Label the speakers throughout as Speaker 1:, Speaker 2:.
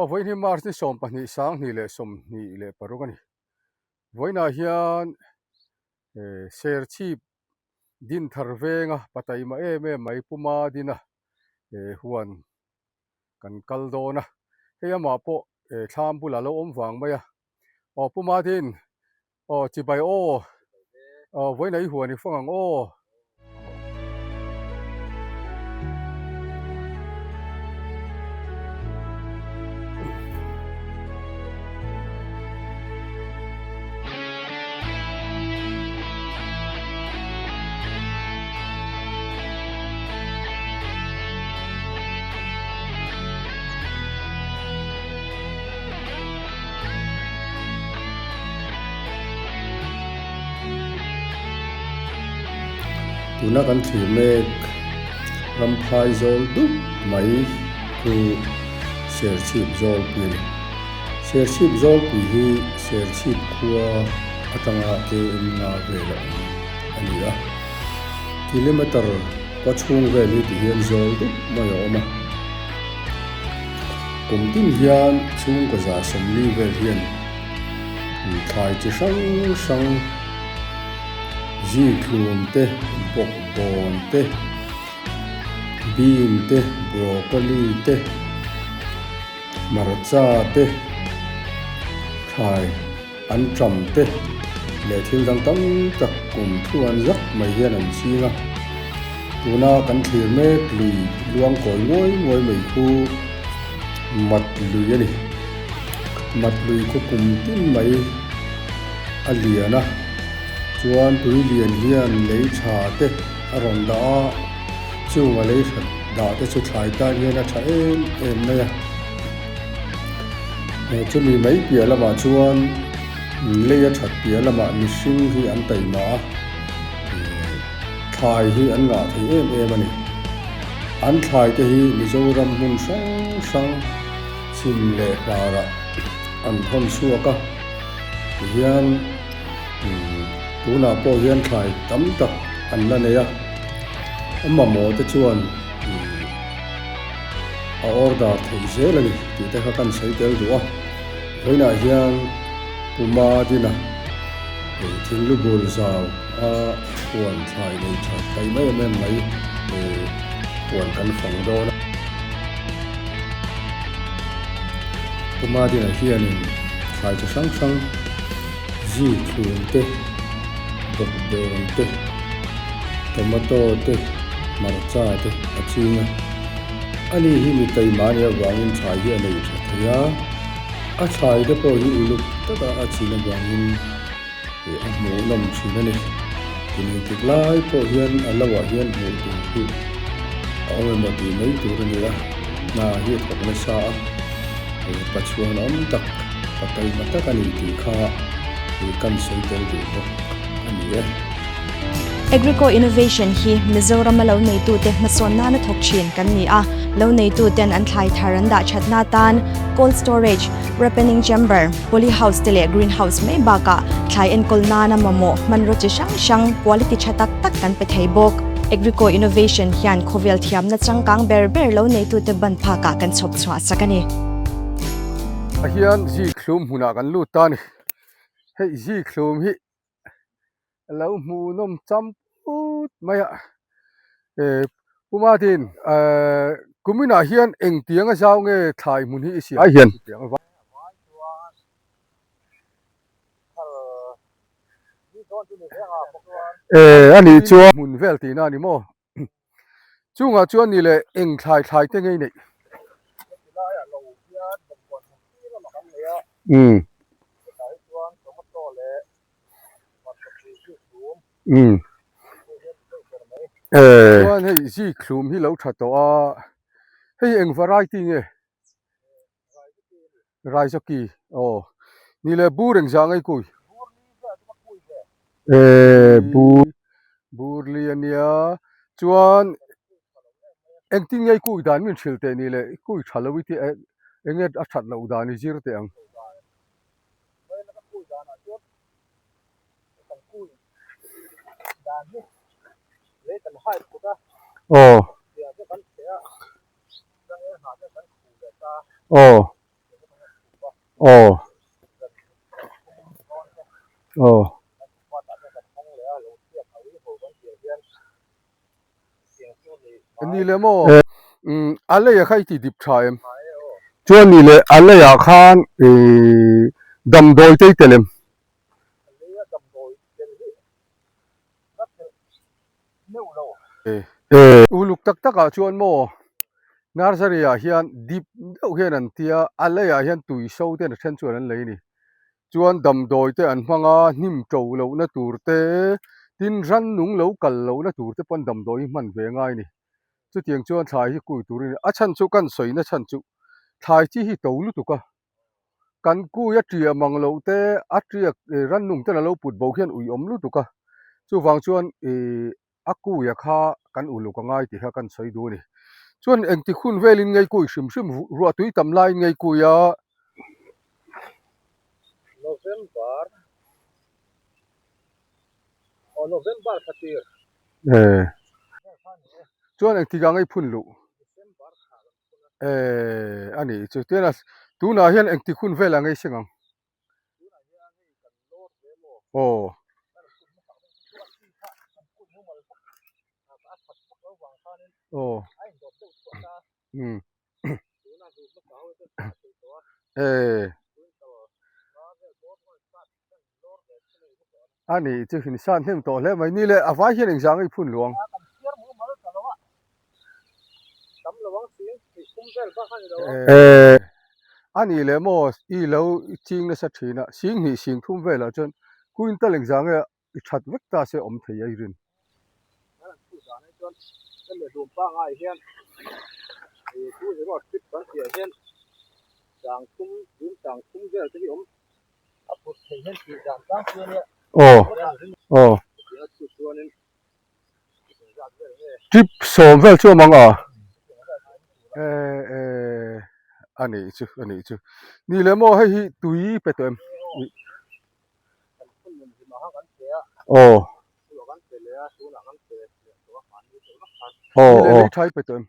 Speaker 1: Vawiin hi March ni 12 2026 a ni. Vawiinah hian Serchhip Dinthar venga pataima em em mai Puma Dina huan kan kal dawn a. Hei amah pawh thlam bulah a lo awm vang mai a. Aw Puma Din Aw chibai aw. Aw vawiin i huan i fang ang aw. Tuna kan thlir mek ramphai zawl dup mai chu Serchhip Zawlpui a ni. Serchhip Zawlpui hi Serchhip khua atanga KM nga vel a awm a ni a. Kilometre kua chhung vel hi tihian zawl dup mai a awm a. Kum tin hian chhungkaw 140 vel hian thlai chi hrang hrang zikhlum te, bawkbawn te, bean te, broccoli te, hmarcha te, thlai an ṭam te leh thil dang tam tak kum thuan zak mai hian an ching a. Tuna kan thlir mek lui luang kawi nguai nguai mai khu mat lui a ni. Mat lui khu kum tin mai a lian a, chuan tui lian hian lei tha te a rawn dah a, chunga lei tha dah te chu thlai tan hian a tha em em mai a. Chumi mai piah lamah chuan lei a that piah lamah mihring hi an taima a, thlai hi an ngah thei em em a ni. An thlai te hi Mizoram hmun hrang hrang chhim leh hmarah an thawn chhuak a, tihian tunah pawh hian thlai tam tak an la nei a, a mamawh te chuan. A order theih zel a ni tih te kha kan sawi tel duh a, vawiinah hian Puma Dina hei thinglu bul zau a huan thlai nei tha thlai mai em em mai huan kan fang dawn a. Puma Dina hianin thlai chi hrang hrang zik hlum te, bawkbawn te, tomato te, hmarcha te a ching a. Ani hi mi taima nih avangin thlai hi a nei tha thei a, a thlai te pawh hi uluk taka a chin avangin a hmuhnawm thin a ni. Tih tik lai pawh hian a lo ah hian hmuh tur hi a awm emaw tih mai tur a ni a, hna hi a thawk nasa a, Pathian awm tak, pa taima tak a ni tih kha kan sawi tel duh bawk a ni e.
Speaker 2: Agrico Innovation hi Mizorama lo neitute hmasawn nana thawk thin kan ni a, lo neituten an thlai thar an dah thatna tan cold storage, ripening chamber, poly house te leh green house mai bakah thlai enkawl nana mamawh hmanraw chi hrang hrang quality tha tak tak kan pe thei bawk. Agrico Innovation hian khawvel thiamna changkang ber ber lo neitute ban phakah kan chhawp chhuah sak a ni.
Speaker 1: Ah hian zikhlum hmunah kan lut ta a ni. Hei zikhlum hi a lo hmuhnawm cham put mai a. Pu Martin, kuminah hian engtianga zau nge thlai hmun hi i siam? Hian. A nih chuan hmun vel tihna a ni maw? Chungah chuan ni leh eng thlai thlai te ngei neih? Umm. Umm. Chuan hei zikhlum hi lo tha tawh a, hei eng variety nge? Raizoki aw ni leh bur engzah ngei kui eh bur bur li ania chuan engtin ngei kui dan min hrilh teh ni leh kui tha lo i tih eng nge a that loh dan i zir teh ang. Aw. Aw. Aw. Aw. Ni le maw? Umm a leiah kha i ti dip tha em? Chuan ni le a leiah khan ih damdawi te i tel em? Uluk tak takah chuan maw nursery ah hian dip deuh hian an tia a leiah hian tui so te an then chuan an lei a ni. Chuan damdawi te an hmang a, hnim to lohna tur te, tin rannung lo kal lohna tur te pawn damdawi hi hman ve a ngai a ni. Chutiang chuan thlai hi kui tur a ni. A chhan chu kan sawina chhan chu thlai chi hi to lutuk a. Kan kui a ṭiah mang loh te, a ṭiak rannung ten a lo put bo hian ui awm lutuk a, chuvang chuan ih a kuia kha kan uluk a ngai tih kha kan sawi duh a ni. Chuan engtik hun velin ngei kui hrim hrim ruah tui tam laiin ngei kui a.
Speaker 3: November aw November kha tir.
Speaker 1: Chuan engtik ah ngei phun luh? Eh, a nih chu. Tian a, tunah hian engtik hun velah ngei seng ang? Aw. Aw. Umm. Eh. A nih chu hin san hnem tawh hle mai. Ni le, a vai hian engzah ngei phun luang? Eh, a nih leh maw i lo ching nasa thin a, sing hnih sing thum velah chuan quintal engzah nge i that vek ta se awm thei a i rin. Aw aw trip sawm vel chu a mang a eh eh a nih chu a nih chu ni leh maw hei hi tui pe tawh em aw aw aw lei tha i pe tawh em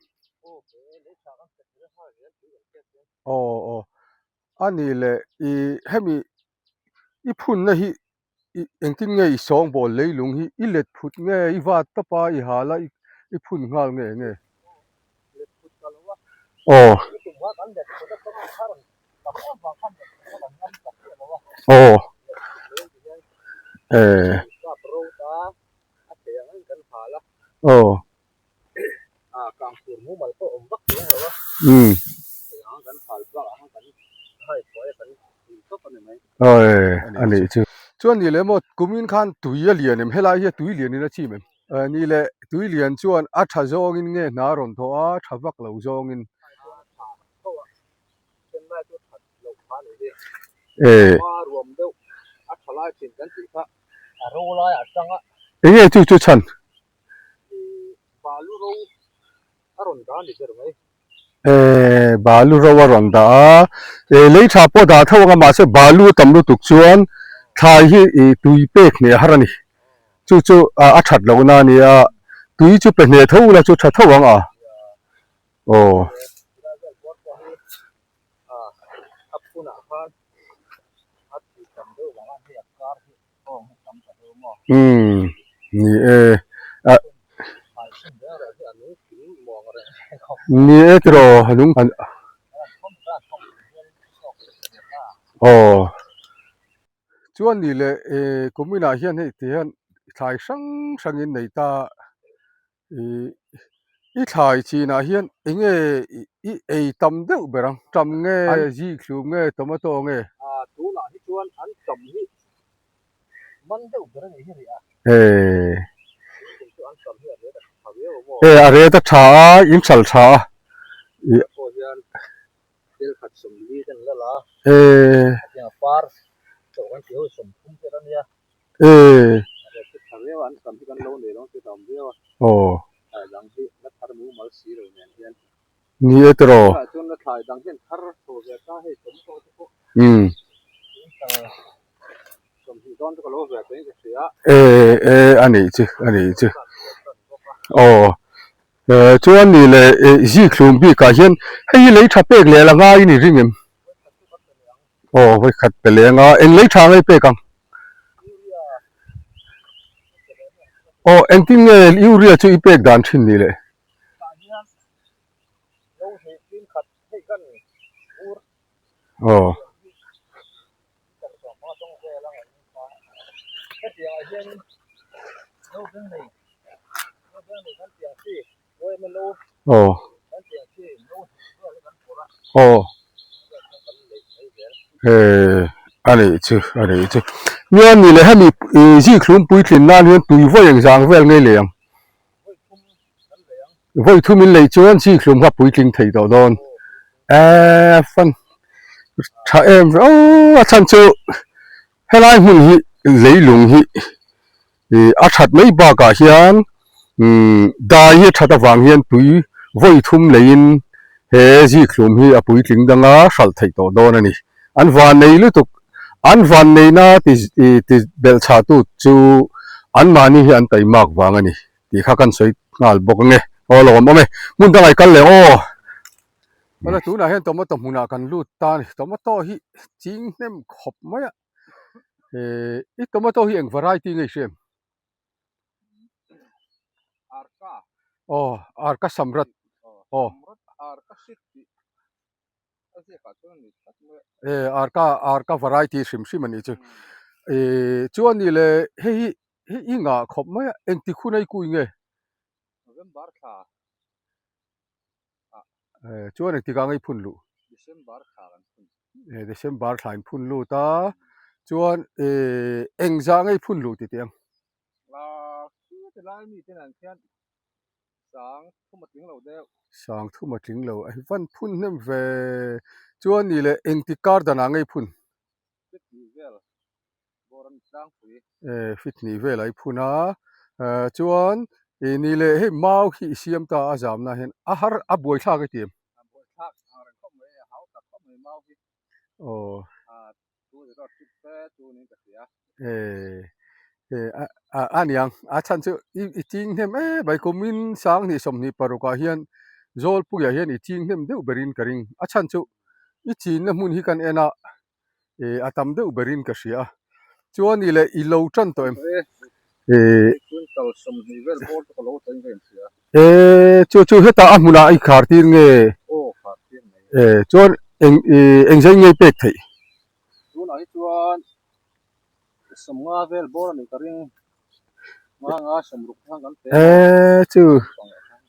Speaker 1: aw aw. A nih leh i hemi i phunna hi i engtin nge i sawngbawl leilung hi i let phut nge i vat tawp a i hal a i phun nghal nge nge? Aw. Aw. Eh. Aw. Umm. Awi a nih chu. Chuan ni leh maw kumin khan tui a lian em helai hi tui lian in a chim em? Ni leh tui lian chuan a tha zawngin nge hna a rawn thawh a tha vak lo zawngin. Eh. Enge chu chu chhan?
Speaker 3: Balu ro a rawn dah a ni ber mai.
Speaker 1: Eh, balu ro a rawn dah a, eh lei tha pawh dah tho ang a mahse balu a tam lutuk chuan thlai hi ih tui pek hneh har a ni. Chu chu a that lohna a nia, tui chu pe hneh tho ula chu tha tho ang a. Aw. Umm ni e ah ni e tiraw a lung aw chuan ni leh eh kumin ah hian hei ti hian thlai hrang hrang in nei ta Ih i thlai chinah hian eng nge i ei tam deuh ber ang? Tam nge zikhlum nge tomato nge?
Speaker 3: Ah tunah hi chuan an tam hi man deuh ber a nih hi rih a.
Speaker 1: Eh.
Speaker 3: Tun chu an tam hi a ret a tha viau a maw?
Speaker 1: Eh a ret a tha a, in hralh tha a.
Speaker 3: Tunah pawh hian tel khat 40 te an la la a.
Speaker 1: Eh.
Speaker 3: Hetiang a par chauh kan tih ho hi 30 vel a nia.
Speaker 1: Eh.
Speaker 3: Aw.
Speaker 1: Ni e tiraw. Umm. Eh eh a nih chu a nih chu. Aw. Eh chuan ni leh eh zikhlum bikah hian hei hi lei tha pek leh la ngaiin i ring em? Aw vawi khat pe leng a, eng lei tha ngei pek ang? Aw engtin nge urea chu i pek dan thin ni le? Aw. Aw. Aw. He a nih chu a nih chu. Nia ni leh hemi ih zikhlum puitlin nan hian tui vawi eng zang vel ngei lei ang. Vawi thum in lei chuan zikhlum kha puitling thei tawh dawn. Eee fan tha em ve aw a chhan chu helai hmun hi leilung hi ih a that mai bakah hian umm dai hi a that avang hian tui vawi thum leiin he zikhlum hi a puitling danga hralh theih tawh dawn a ni. An van nei lutuk an van neina ti ih ti belh chhah tu chu anmahni hi an taimak vang a ni tih kha kan sawi nghal bawk ange. Aw lawm awm e hmun dangah i kal leh aw. Awle tunah hian tomato hmunah kan lut ta a ni tomato hi ching hnem khawp mai a. Eh i tomato hi eng variety nge i hria em?
Speaker 3: Arka.
Speaker 1: Aw arka samrat. Aw.
Speaker 3: Arka hrit tih a ziakah chuan a ni tlat mai a.
Speaker 1: Eh arka arka variety hrim hrim a nih chu. Eh chuan ni le hei hi hei i ngah khawp mai a engtik hun a i kui nge?
Speaker 3: November thla.
Speaker 1: Eh chuan engtikah nge i phun luh?
Speaker 3: December thla kan phun.
Speaker 1: Eh December thla in phun lut a, chuan eh engzah nge i phun luh ti teh ang?
Speaker 3: Ah khi ti lai mi te nen khian sang thum a tling lo deuh.
Speaker 1: Sang thum a tling lo, a hi van phun hnem ve. Chuan ni leh engtik kar danah nge i phun?
Speaker 3: Fit hnih vel bawr a ni tlangpui.
Speaker 1: Eh fit hnih vel a i phun a, eh chuan ih ni leh hei mau hi i siam ta a zamna hian a har a buai thlak i ti em?
Speaker 3: A buai thlak ang reng khawp mai, a hau tak khawp mai mau hi.
Speaker 1: Aw.
Speaker 3: Ah chu zirlawt ṭhut fe chu niin ka hria.
Speaker 1: Eh eh a a a niang a chhan chu i i ching hnem em mai kumin 20 26 ah hian Zawlpuiah hian i ching hnem deuh berin ka ring a chhan chu i chinna hmun hi kan en a eh a tam deuh berin ka hria a chuan ni leh i lo tan tawh em eh eh chu chu hetah a hmunah i khar tir nge eh chuan eng ih eng zai nge pek theih
Speaker 3: tunah hi chuan sawmnga vel bawr a nih ka ring nga nga sawmruk khan kan pe
Speaker 1: eh chu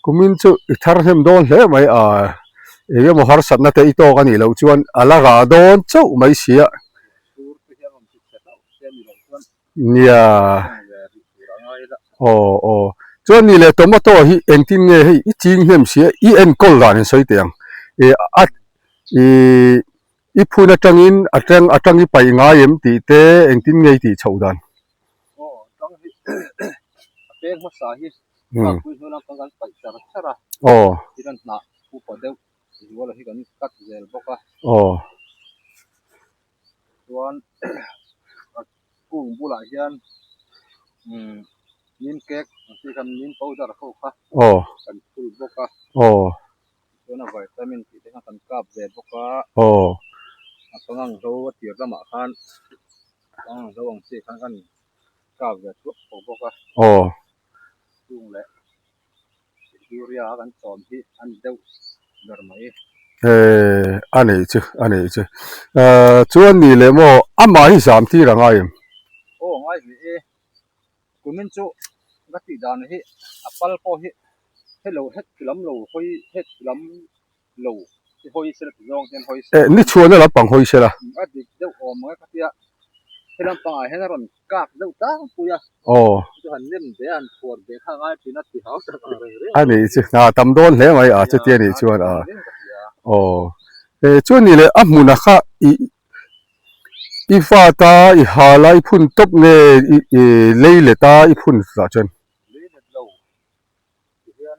Speaker 1: kumin chu i thar hnem dawn hle mai a eng emaw harsatna te i tawk a nih loh chuan a la rah dawn chauh mai si a nia aw aw chuan ni leh tomato hi engtin nge hei i ching hnem si a i enkawl dan in sawi teh ang ih a ih I phun atangin a tang atang i paih ngai em tih te engtin nge i tih chhoh dan?
Speaker 3: Aw, tang hi a peng hmasa hi tlangpui hnu lam kan paih char char a.
Speaker 1: Aw.
Speaker 3: Tin a hnah upa deuh zuala hi kan cut zel bawk a.
Speaker 1: Aw.
Speaker 3: Chuan a kung bulah hian umm nim cake ang chi khan nim powder ho kha kan phul bawk a.
Speaker 1: Aw.
Speaker 3: Chuan a vitamin tih te kha kan kap ve bawk a.
Speaker 1: Aw.
Speaker 3: A pangang hlo a tir lamah khan pangang hlo ang chi khan kan kap ve thuak thuak bawk a.
Speaker 1: Aw.
Speaker 3: Chung leh urea a kan chawm hi a ni deuh ber mai.
Speaker 1: Eh a nei chu a nei chu. Eh chuan ni leh maw amah hi zam tir a ngai em?
Speaker 3: Aw ngai ve e. Kumin chu ka tih dan hi a pal pawh hi hello het lam lo hawi het lam lo hi hawi sela ti zawng hian hawi sela.
Speaker 1: Eh ni chhuahna lampang hawi sela.
Speaker 3: A dik deuh awm ang e ka tia he lampangah hian a rawn kak deuh tlangpui a.
Speaker 1: Aw.
Speaker 3: Chu han nem ve a han phuar ve kha a ngai thin a ti hau tak ang reng reng.
Speaker 1: A nih chu hna tam dawn hle mai a chutia nih chuan a. Aw eh chuan ni leh a hmunah kha ih I fat a, i hal a, i phun tawp nge i lei let a, i phun tah chuan?
Speaker 3: Lei let lo ti hian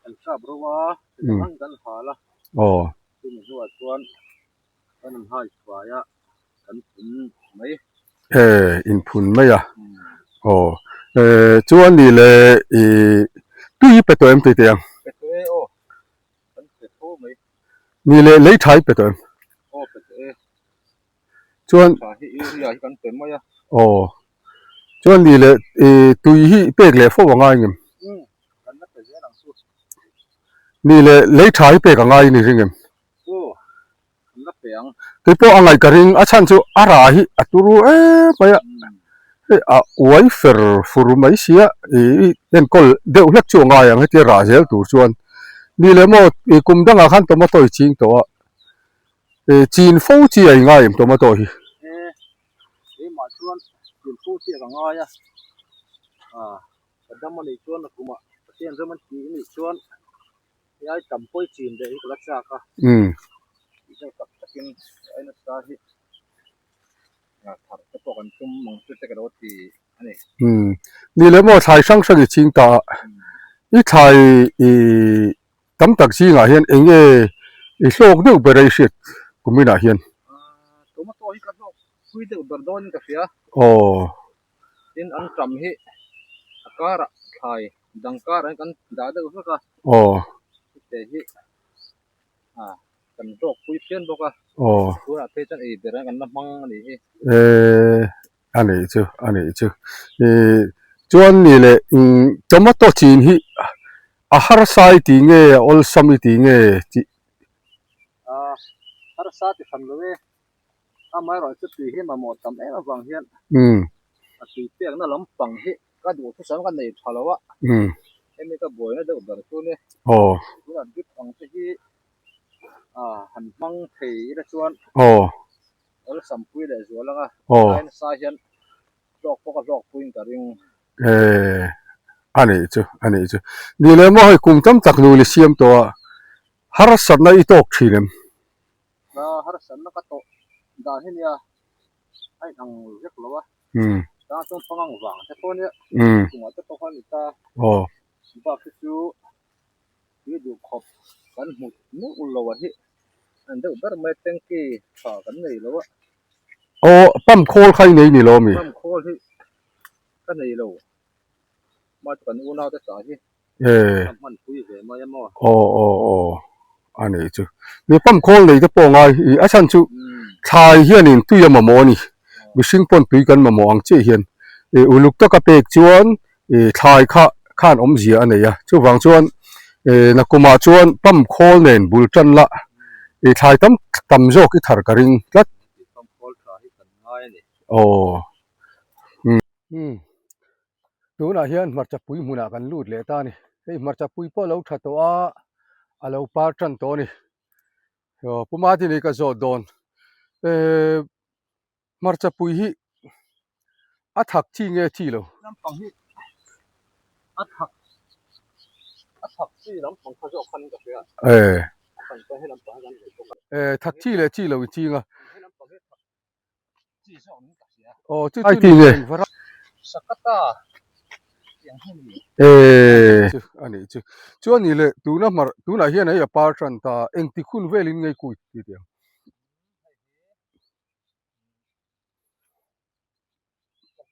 Speaker 3: kan hrap ro a, engah ang kan hal a, chumi hnuah chuan kan in hai fai a, kan phun mai.
Speaker 1: E, in phun mai a, aw. E, chuan ni le i tui i pe tawh em tih teh ang?
Speaker 3: Pe tawh e aw, kan pe tho mai.
Speaker 1: Ni le lei tha i pe tawh em?
Speaker 3: Aw pe tawh e.
Speaker 1: Chuan
Speaker 3: Tha hi urea hi kan pe mai a.
Speaker 1: Aw. Chuan ni leh ih tui hi pek leh fo a ngai ngem?
Speaker 3: Umm kan la pe zel ang chu.
Speaker 1: Ni leh lei tha hi pek a ngai ni ring em?
Speaker 3: Aw kan la pe ang.
Speaker 1: Kei pawh a ngaih ka ring a chhan chu a rah hi a turu em mai a. Hei a uai fer fur mai sia ih enkawl deuh hlek chu a ngai ang hetia rah zel tur chuan. Ni leh maw ih kum dangah khan tomato i ching tawh a. E chin fo chi a i ngai em tomato hi?
Speaker 3: E keimah chuan chin fo chi a ka ngai a, ah ka dam a nih chuan a kumah Pathian ram an tih a nih chuan hei ai tam pawi chin leh hi ka la chak a, tih deuh tak takin ai nasa hi thar te pawh kan tum ang chu te ka lo ti a ni.
Speaker 1: Umm ni leh maw thlai hrang hrang i ching ta a, i thlai i Tam tak zingah hian eng nge i hlawk deuh ber a i hriat kum inah hian?
Speaker 3: Tomato hi ka hlawk pui deuh ber dawnin ka hria.
Speaker 1: Aw.
Speaker 3: Tin an tam hi a karah thlai dang karah hian kan dah deuh vek a.
Speaker 1: Aw.
Speaker 3: Chute hi kan hlawk pui phian bawk a.
Speaker 1: Aw.
Speaker 3: Tunah phei chuan ei ber kan la hmang a nih hi.
Speaker 1: Eee a nih chu a nih chu ih chuan ni leh tomato chin hi a harsa i tih nge a awlsam i tih nge tih
Speaker 3: ah harsa ti hran lo e amaherawh chu tui hi mamawh tam em avang hian a tui pekna lampang hi ka duh thusam ka nei tha lo a hemi ka buaina deuh ber chu nia tunah drip ang te hi ah han hmang thei ila chuan Awlsam pui leh zual anga lai nasa hian hlawk pawh ka hlawk puiin ka ring.
Speaker 1: Eee a nih chu a nih chu. Ni leh maw hei kum tam tak nul i siam tawh a, harsatna i tawk thin em?
Speaker 3: A harsatna ka tawh dan hi nia a inang vek lo a, tah chuan pangang vang te pawh nia chungah te pawh khan i ta bak hi chu Tui duh khawp kan hmu meuh lo a hi an deuh ber mai tanky tha kan nei lo a.
Speaker 1: Aw pump khawl kha i nei ni lo ami?
Speaker 3: Pump khawl hi ka nei lo mah chu kan unau te tah hi ka hman pui ve mai a maw.
Speaker 1: Aw aw aw a nei chu ni pump khawl nei te pawh ngai i a chhan chu thlai hianin tui a mamawh a ni mihring pawn tui kan mamawh ang chiah hian ih uluk taka pek chuan ih thlai kha khan awmzia a nei a chuvang chuan ih nakumah chuan pump khawl nen bul tan la ih thlai tam tam zawk i thar ka ring tlat aw umm tunah hian hmarcha pui hmunah kan lut leh ta a ni hei hmarcha pui pawh a lo tha tawh a a lo par tan tawh a ni aw pu Martin hi ka zawt dawn ehh. Hmarcha pui hi a thak chi nge chi lo?
Speaker 3: Lampang hi a thak a thak chi lampang kha zawk khan ka hria.
Speaker 1: Eh.
Speaker 3: Kan chuan he lampang hi kan nei bawk a.
Speaker 1: Eh thak chi leh chi lo i ching a.
Speaker 3: He lampang hi thak chi zawk niin ka hria.
Speaker 1: Aw chu chu ni nge?
Speaker 3: Sakata tiang hi ni.
Speaker 1: Eh chu a nih chu. Chuan ni leh tuna hmar tunah hian hei a par tan ta engtik hun velin ngei kui ti tiang.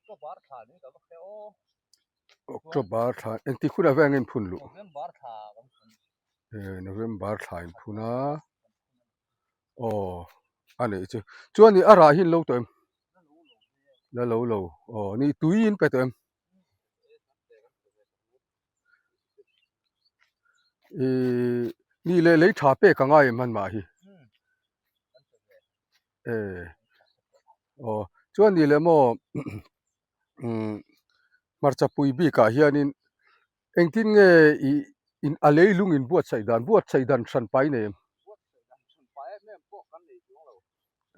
Speaker 3: October thla niin ka va hre aw.
Speaker 1: October thla engtik hunah vel nge in phun luh?
Speaker 3: November thla kan phun.
Speaker 1: Eh November thla in phun a. Aw a neih chu. Chuan i a rah hi in lo tawh em? La lo lo. Aw ni tui in pe tawh em? Ih ni leh lei tha pek a ngai em hman mah hi? Eh aw chuan ni leh maw umm hmarcha pui bikah hianin engtin nge ih in a leilung in buatsaih dan buatsaih dan hran pai nei em?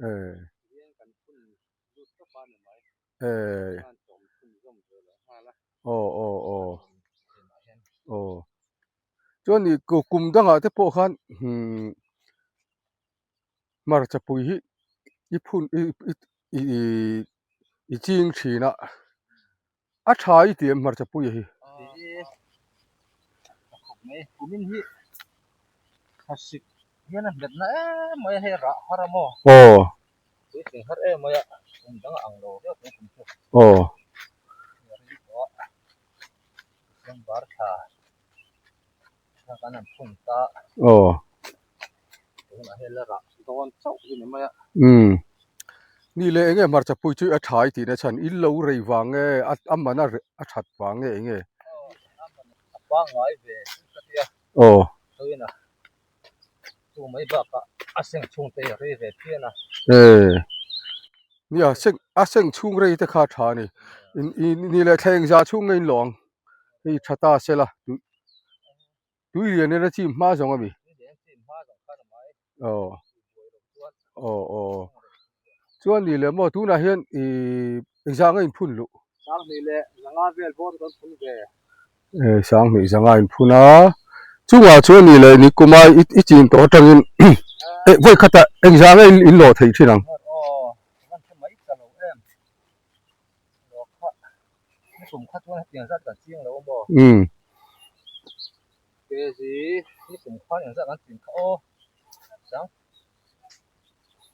Speaker 1: Eh eh aw aw aw aw chuan ih kum dangah te pawh khan umm. Hmarcha pui hi i phun i i i ching thin a a tha i ti em hmarcha pui hi. Aw aw. Aw. Umm. Ni leh enge hmarcha pui chu a tha i tihna chhan in lo rei vang nge a man a a that vang nge enge?
Speaker 3: A pangngai ve ka tia.
Speaker 1: Aw.
Speaker 3: Chuin a chu mai bakah a seng chhung te hi a rei ve phian a.
Speaker 1: Ee. Nia seng a seng chhung rei te kha a tha a ni. Ni leh thla engzah chhung nge in lawh ang? Hei tha ta sela Tui lian in a chim hma zawng a mi? Aw aw aw chuan ni leh maw tunah hian ih engzah nge in phun luh?
Speaker 3: Sanghnih leh zanga vel bawr kan phun ve.
Speaker 1: E sanghnih zanga in phun a, chungah chuan ni leh ni kuma i chin tawh atangin eh vawi khatah engzah nge in lawh theih thin ang?
Speaker 3: Aw kan hre mai ta lo em. Lawh kha ni kum kha chuan hetiang zat kan chiang lo a maw?
Speaker 1: Umm.
Speaker 3: Kg ni kum khan engzat kan chin kha aw sang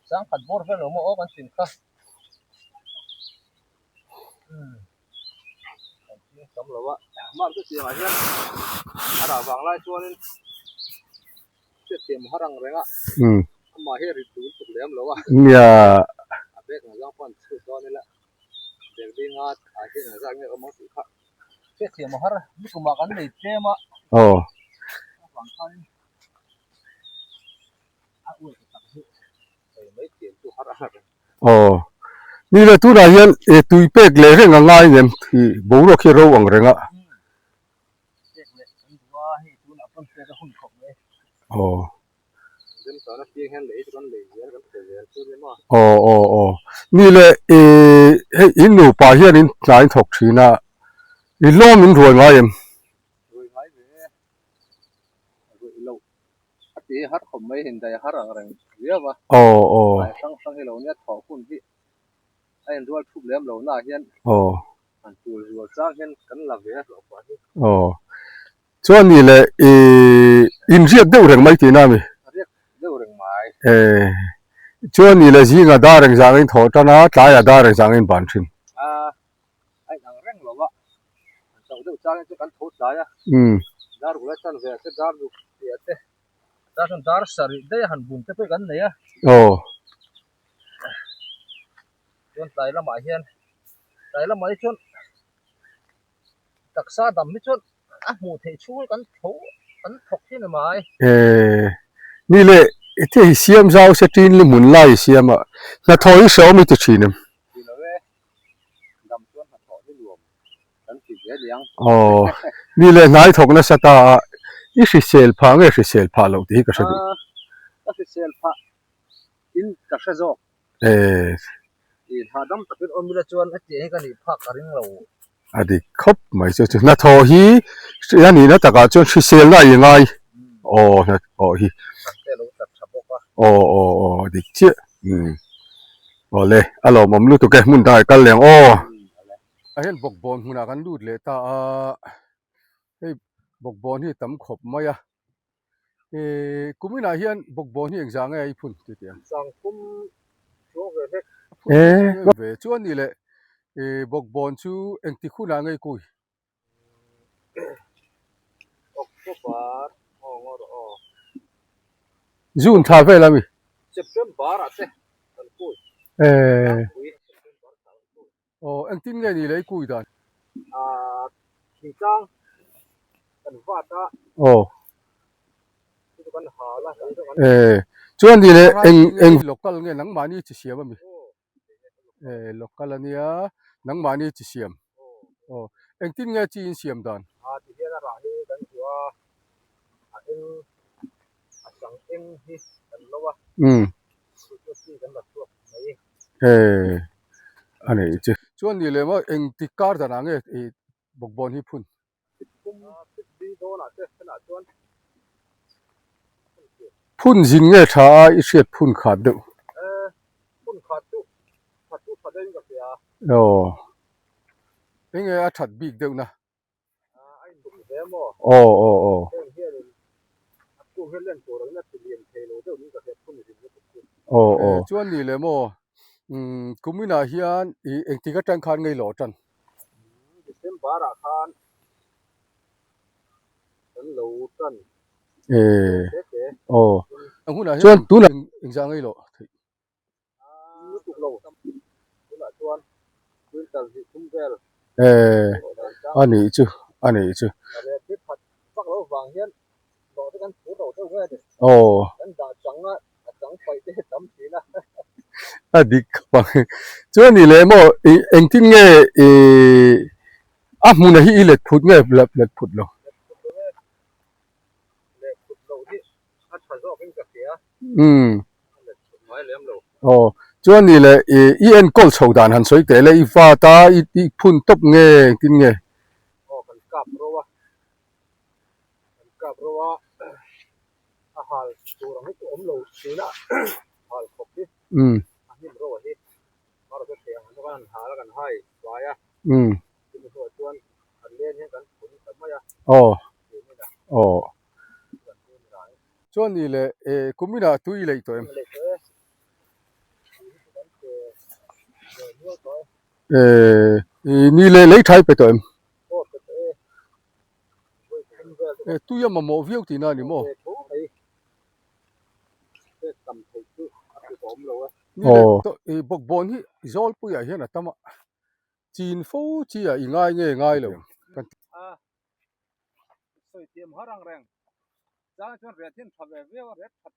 Speaker 3: sang khat bawr vel lo maw aw kan chin kha umm kan ching tam lo a mark chu tiangah hian a rah vang lai chuanin hriatthiam har ang reng a
Speaker 1: umm
Speaker 3: amah hi a rit dul tuk lem lo a
Speaker 1: nia
Speaker 3: a bag ang zang pawh an chhut dawn ila bag dinga ah hian engzat nge awm ang tih kha Hriatthiam a har ni kumah kan nei tlem a.
Speaker 1: Aw.
Speaker 3: Avang khanin a uai ta tak hi hei mai thiam chu har a har reng.
Speaker 1: Aw. Ni le tunah hian e tui pek leh reng a ngai nem hi boruak hi ro ang reng a.
Speaker 3: Pek leh kan duh a hei tunah pawn pek a hun khawp mai.
Speaker 1: Aw. Aw aw aw ni le ih hei in nupa hian in hna in thawk thin a i hlawm in ruai ngai em? Aw aw aw aw Chuan ni leh i inriak deuh reng mai tihna a mi?
Speaker 3: Riak deuh reng mai.
Speaker 1: E, chuan ni leh zingah dar eng zang in thawh tan a, tlaiah dar eng zang in ban thin.
Speaker 3: A, a inang reng lo a, an chauh deuh chang in chu kan tho tlai a, dar bula chan ve ah te, dar ruk piah te, dar chuan dar sarih daih a han bun te pawh hi kan nei a.
Speaker 1: Aw.
Speaker 3: Chuan tlai lamah hian, tlai lamah hi chuan Taksa dam hi chuan a hmuh theih chhung hi kan tho kan thawk thin a mai.
Speaker 1: Eh, ni le i te hi siam zau se tin li hmun lai i siam a, hnathawh hi hrehawm i ti thin em?
Speaker 3: Ti lo e, dam chuan hnathawh hi nuam kan ti zel i ang.
Speaker 1: Aw, ni le hnai thawk nasa ta a, i hrisel phah nge hrisel phah loh tih hi ka hre duh.
Speaker 3: Ah, ka hrisel phah in ka hre zawk.
Speaker 1: Eh.
Speaker 3: I hahdam takin awm ila chuan hetiang hi ka nih phak ka ring lo.
Speaker 1: A dik khawp mai chu chu hnathawh hi a nihna takah chuan hriselna a i ngai. Aw hnathawh hi.
Speaker 3: Kan te lo tlat tha bawk a.
Speaker 1: Aw aw aw a dik chiah. Umm. Awle a lawmawm lutuk e hmun dangah i kal leh ang aw. A hian bawkbawn hmunah kan lut leh ta a, hei bawkbawn hi a tam khawp mai a. Ih kuminah hian bawkbawn hi engzah nge i phun ti tih ang?
Speaker 3: Sangphum chuang ve hlek.
Speaker 1: E ve chuan ni leh ih bawkbawn chu engtik hunah nge i kui?
Speaker 3: October aw ngaw rawh aw.
Speaker 1: June thla vel ami?
Speaker 3: September ah te kan kui.
Speaker 1: E.
Speaker 3: September thla kan kui.
Speaker 1: Aw engtin nge ni leh i kui dan?
Speaker 3: Ahh thingtlang kan vat a.
Speaker 1: Aw.
Speaker 3: Chu chu kan hal a kan chu kan.
Speaker 1: Eh chuan ni leh eng eng local nge nangmahni chi siam ami? Eh local ania nangmahni chi siam. Aw engtin nge chi in siam dan?
Speaker 3: Ah ti hian a rah hi kan hmuh a a eng a sang eng hi kan lo a.
Speaker 1: Umm.
Speaker 3: Chu chu chi kan la chhuak mai.
Speaker 1: He a nei che. Chuan ni leh maw eng tik kar danah nge i bawkbawn hi phun? Phun zin nge tha a i hriat phun khat deuh? Aw enge a that bik deuh na? Aw aw aw. Aw aw. Chuan ni leh maw umm kuminah hian ih engtik atang khan ngei lawh tan?
Speaker 3: December ah khan kan lo tan.
Speaker 1: Eh aw. Chuan tunah engzah ngei lawh theih?
Speaker 3: lo. Tunah chuan quintal hnih thum vel
Speaker 1: Eh, a nih chu, a nih chu.
Speaker 3: Rel hi phat vak lo vang hian hlawh te kan phur lo deuh nge ni.
Speaker 1: Aw.
Speaker 3: Kan dah chang a, a chang paih te hi tam thin a.
Speaker 1: A dik khawp ang. Chuan ni leh maw, i engtin nge i a hmuna hi i let phut nge let phut lo?
Speaker 3: Let phut lo e. Let phut loh hi a tha zawkin ka hria.
Speaker 1: Umm.
Speaker 3: A let phut ngai lem lo.
Speaker 1: Aw. Chuan ni leh i i enkawl chho dan han sawi teh le, i vat a, i i phun tawp nge engtin nge?
Speaker 3: Aw kan kap ro a. Kan kap ro a, a hal tur ang hi chu awm lo thin a, hal khawp hi a hnim ro a hi. Hmarcha thei ang chu kan han hal a, kan hai fai a. Chumi hnuah chuan an len hian kan phun ta mai a.
Speaker 1: Aw.
Speaker 3: Tih a.
Speaker 1: Aw.
Speaker 3: Kan tui ni rai.
Speaker 1: Chuan ni leh eh kum inah tui i leih tawh em?
Speaker 3: Leih tawh e. Tui hi chu kan pe ve nual tawh e.
Speaker 1: Eh ni leh lei tha i pe tawh em?
Speaker 3: Aw pe tawh e. Vawi thum vel chu
Speaker 1: Eh tui a mamawh viau tihna a ni maw?
Speaker 3: Ve tho mai. Pek tam theih chu a ti tawh awm lo e.
Speaker 1: Ni leh tawh eh bawkbawn hi Zawlpuiah hian a tam a. Chin fo chi ah i ngai nge ngai lo kan ti.
Speaker 3: A sawi thiam har ang reng. Chang chuan ret hian tha ve viau a, ret that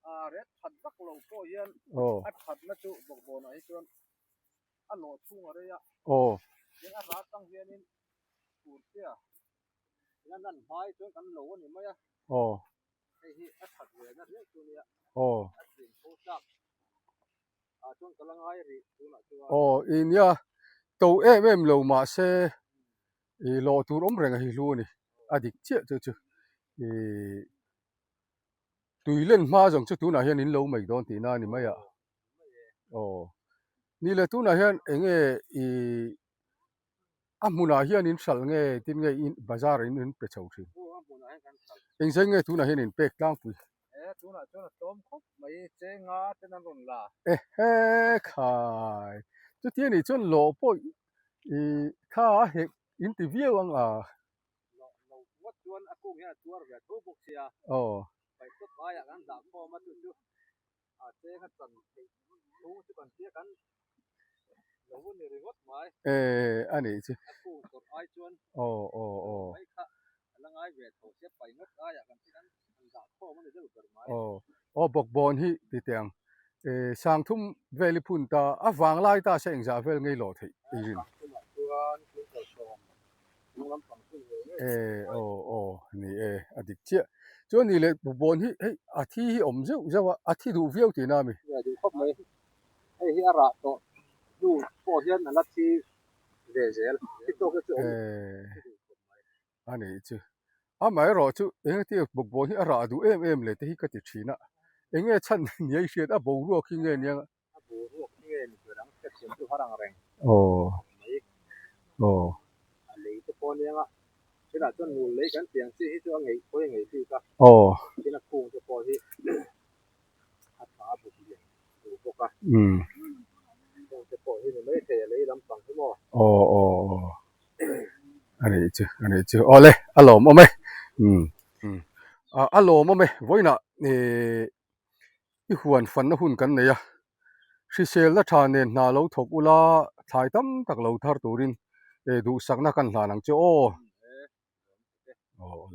Speaker 3: a ret that vak lo pawh hian a thatna chu bawkbawn ah hi chuan a lawh chhung a rei a. Tin a rat tang hianin fur te a eng a nan hmai chuan kan lo a ni mai a. Hei hi a that ve na riau chu a nia. A chin tho tlak. Ah chuan ka la ngai rih tunah chuan.
Speaker 1: Aw i nia to em em lo mahse i lawh tur awm reng a hi hlu a ni a dik chiah chu chu i tui len hma zawng chu tunah hian in lo mai dawn tihna a ni mai a aw ni le tunah hian eng nge i a hmunah hian in hralh nge tin nge in bazar in in pe chho thin eng zai nge tunah hian in pek tlangpui ehe khai chuti anih chuan lawh pawh ih kha a hek in ti viau ang a aw. Eh a nih chu aw aw aw aw aw bawkbawn hi ti teh ang eh sangthum vel i phun ta a vanglai ta se engzah vel ngei lawh theih i rin Eh aw aw ni e a dik chiah chuan ni leh bawkbawn hi hei a thi hi awm zeuh zeuh a a thi duh viau tihna a mi.
Speaker 3: Nia duh khawp mai hei hi a rah tawh hnu pawh hian a la thi ve zel thi tawk hi chu awm
Speaker 1: Eh a nih chu amaherawh chu engati bawkbawn hi a rah duh em em le te hi ka ti thin a enge chhan nia i hriat a boruak hi nge nia
Speaker 3: A boruak hi nge ni ber ang hriatthiam chu har ang reng mai. A lei te pawh aniang a, thenah chuan nul lei kan tih ang chi hi chu a ngeih pawh hi a ngeih bik a, tin a kung te pawh hi a tha a buk lian duh bawk a, heng te pawh hi ni maithei a lei lampang hi maw.
Speaker 1: Aw aw aw a nih chu a nih chu awle a lawmawm e a lawmawm e vawiinah ih I huan fanna hun kan nei a, hriselna tha nen hna lo thawk ula thlai tam tak lo thar turin duhsakna kan hlan ang che aw.